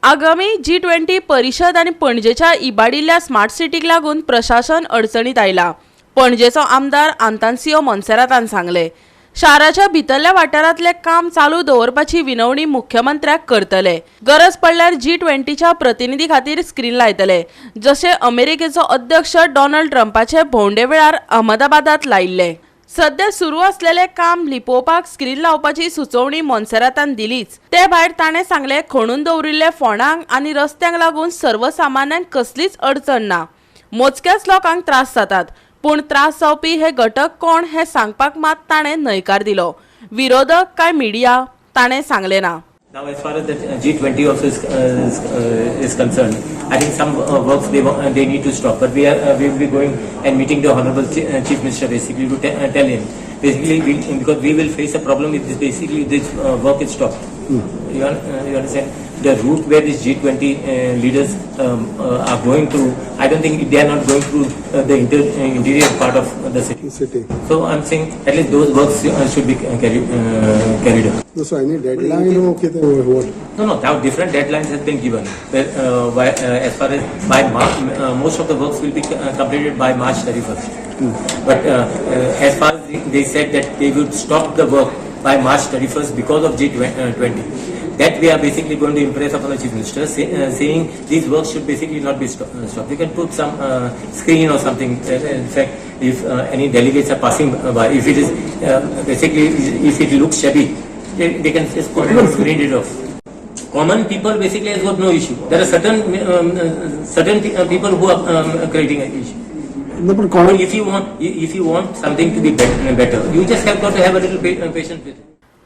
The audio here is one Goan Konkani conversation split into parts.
आगामी जी 20 परिशद आनी पणजेच्या इबाडिल्ल्या स्मार्ट सिटीक लागून प्रशासन अडचणीत आयला. पणजेचो आमदार आंतान्सियो मोन्सेरातान सांगले, शाराच्या भितरल्या वाठारांतले काम चालू दवरपाची विनवणी मुख्यमंत्र्याक करतले. गरज पडल्यार जी 20च्या प्रतिनिधी खातीर स्क्रीन लायतले, जशे अमेरिकेचो अध्यक्ष डोनाल्ड ट्रंपाचे भोंवडे वेळार अहमदाबादात लायिल्ले. सध्या सुरू असलेले काम लिपोवपाक स्क्रीन लावपाची सुचोवणी मोन्सेरातान दिलीच. ते भायर ताणें सांगले, खणून दवरिल्ले फोंडांक आनी रस्त्यांक लागून सर्वसामान्यांक कसलीच अडचण ना. मोजक्याच लोकांक त्रास जातात. पूण त्रास जावपी हे घटक कोण हें सांगपाक मात ताणें न्हयकार दिलो. विरोधक काय मिडिया, ताणें सांगलें ना. Now, as far as the G20 also is concerned, I think some works they need to stop. But we will be going and meeting the Honorable Chief Minister basically to tell him basically because we will face a problem if this basically this work is stopped. You understand the route where these G20 leaders are going through? I don't think they are not going through the interior part of the city. City. So I'm saying at least those works should be carried out. So any deadline or कितें, what? No, now different deadlines has been given. As far as by March, most of the works will be completed by March 31st. But as far as they said that they would stop the work by March 31st because of G20. That we are basically going to impress upon the Chief Minister, saying these works should basically not be stopped. We can put some screen or something. In fact, if any delegates are passing by, if it is basically if it looks shabby, they can just put it, screen it off. Common people basically has got no issue. There are certain people who are creating an issue. No, but But common, if you want something to be better, you just have got to have a little patience with it.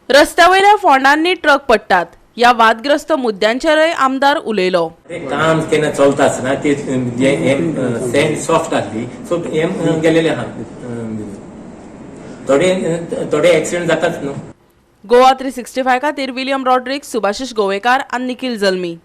रस्त्या वयल्या फोंडांनी ट्रक पडटात. ह्या वादग्रस्त मुद्द्यांचेरय आमदार उलयलो. ते काम केन्ना चलता आसतना ते जे सँड सॉफ्ट आसली, सो हें गेलेले आहा. थोडे थोडे एक्सिडंट जाताच न्हू. गोवा 365 खातीर विलियम रॉड्रिक्स, सुभाषिश गोवेकार आनी निखिल जल्मी.